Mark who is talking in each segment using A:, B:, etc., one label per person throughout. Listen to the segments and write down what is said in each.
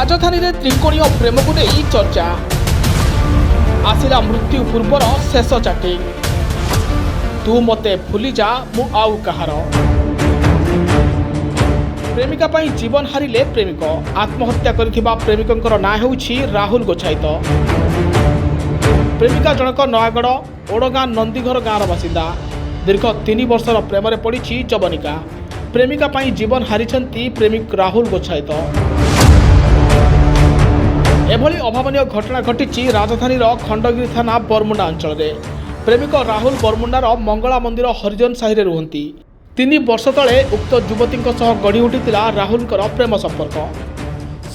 A: ରାଜଧାନୀରେ ତ୍ରିକୋଣୀୟ ପ୍ରେମକୁ ନେଇ ଚର୍ଚ୍ଚା। ଆସିଲା ମୃତ୍ୟୁ ପୂର୍ବର ଶେଷ ଚାଟିଂ। ତୁ ମୋତେ ଭୁଲି ଯା, ମୁଁ ଆଉ କାହାର। ପ୍ରେମିକା ପାଇଁ ଜୀବନ ହାରିଲେ ପ୍ରେମିକ। ଆତ୍ମହତ୍ୟା କରିଥିବା ପ୍ରେମିକଙ୍କର ନାଁ ହେଉଛି ରାହୁଲ ଗୋଛାଇତ। ପ୍ରେମିକା ଜଣକ ନୟାଗଡ଼ ଓଡ଼ଗାଁ ନନ୍ଦୀଘର ଗାଁର ବାସିନ୍ଦା। ଦୀର୍ଘ 3 ବର୍ଷର ପ୍ରେମରେ ପଡ଼ିଛି ଯବନିକା। ପ୍ରେମିକା ପାଇଁ ଜୀବନ ହାରିଛନ୍ତି ପ୍ରେମିକ ରାହୁଲ ଗୋଛାଇତ। ଏଭଳି ଅଭାବନୀୟ ଘଟଣା ଘଟିଛି ରାଜଧାନୀର ଖଣ୍ଡଗିରି ଥାନା ବରମୁଣ୍ଡା ଅଞ୍ଚଳରେ। ପ୍ରେମିକ ରାହୁଲ ବରମୁଣ୍ଡାର ମଙ୍ଗଳା ମନ୍ଦିର ହରିଜନ ସାହିରେ ରୁହନ୍ତି। 3 ବର୍ଷ ତଳେ ଉକ୍ତ ଯୁବତୀଙ୍କ ସହ ଗଢ଼ି ଉଠିଥିଲା ରାହୁଲଙ୍କର ପ୍ରେମ ସମ୍ପର୍କ।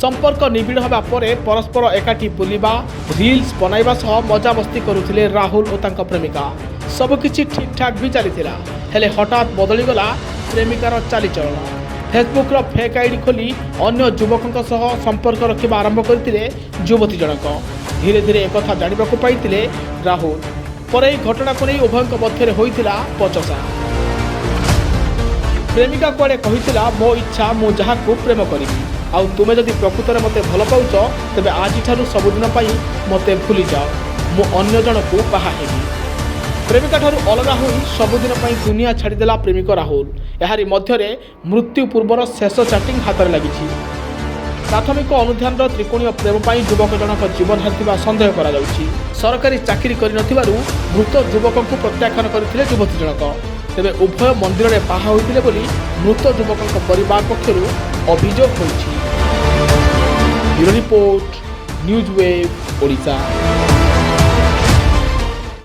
A: ସମ୍ପର୍କ ନିବିଡ଼ ହେବା ପରେ ପରସ୍ପର ଏକାଠି ବୁଲିବା, ରିଲ୍ସ ବନାଇବା ସହ ମଜାମସ୍ତି କରୁଥିଲେ ରାହୁଲ ଓ ତାଙ୍କ ପ୍ରେମିକା। ସବୁକିଛି ଠିକ୍ଠାକ୍ ବି ଚାଲିଥିଲା। ହେଲେ ହଠାତ୍ ବଦଳିଗଲା ପ୍ରେମିକାର ଚାଲିଚଳନ। ଫେସବୁକ୍ର ଫେକ୍ ଆଇଡି ଖୋଲି ଅନ୍ୟ ଯୁବକଙ୍କ ସହ ସମ୍ପର୍କ ରଖିବା ଆରମ୍ଭ କରିଥିଲେ ଯୁବତୀ ଜଣକ। ଧୀରେ ଧୀରେ ଏକଥା ଜାଣିବାକୁ ପାଇଥିଲେ ରାହୁଲ। ପରେ ଏହି ଘଟଣାକୁ ନେଇ ଉଭୟଙ୍କ ମଧ୍ୟରେ ହୋଇଥିଲା ବଚସା। ପ୍ରେମିକା କୁଆଡ଼େ କହିଥିଲା, "ମୋ ଇଚ୍ଛା, ମୁଁ ଯାହାକୁ ପ୍ରେମ କରିବି। ଆଉ ତୁମେ ଯଦି ପ୍ରକୃତରେ ମୋତେ ଭଲ ପାଉଛ, ତେବେ ଆଜିଠାରୁ ସବୁଦିନ ପାଇଁ ମୋତେ ଭୁଲିଯାଅ। ମୁଁ ଅନ୍ୟ ଜଣକୁ ବାହା ହେବି।" ପ୍ରେମିକାଠାରୁ ଅଲଗା ହୋଇ ସବୁଦିନ ପାଇଁ ଦୁନିଆ ଛାଡ଼ିଦେଲା ପ୍ରେମିକ ରାହୁଲ। ଏହାରି ମଧ୍ୟରେ ମୃତ୍ୟୁ ପୂର୍ବର ଶେଷ ଚାଟିଂ ହାତରେ ଲାଗିଛି। ପ୍ରାଥମିକ ଅନୁଧ୍ୟାନର ତ୍ରିକୋଣୀୟ ପ୍ରେମ ପାଇଁ ଯୁବକ ଜଣକ ଜୀବନ ହାରିଥିବା ସନ୍ଦେହ କରାଯାଉଛି। ସରକାରୀ ଚାକିରି କରିନଥିବାରୁ ମୃତ ଯୁବକଙ୍କୁ ପ୍ରତ୍ୟାଖ୍ୟାନ କରିଥିଲେ ଯୁବତୀ ଜଣକ। ତେବେ ଉଭୟ ମନ୍ଦିରରେ ବାହା ହୋଇଥିଲେ ବୋଲି ମୃତ ଯୁବକଙ୍କ ପରିବାର ପକ୍ଷରୁ ଅଭିଯୋଗ ହୋଇଛି। Bureau report, news web Odisha.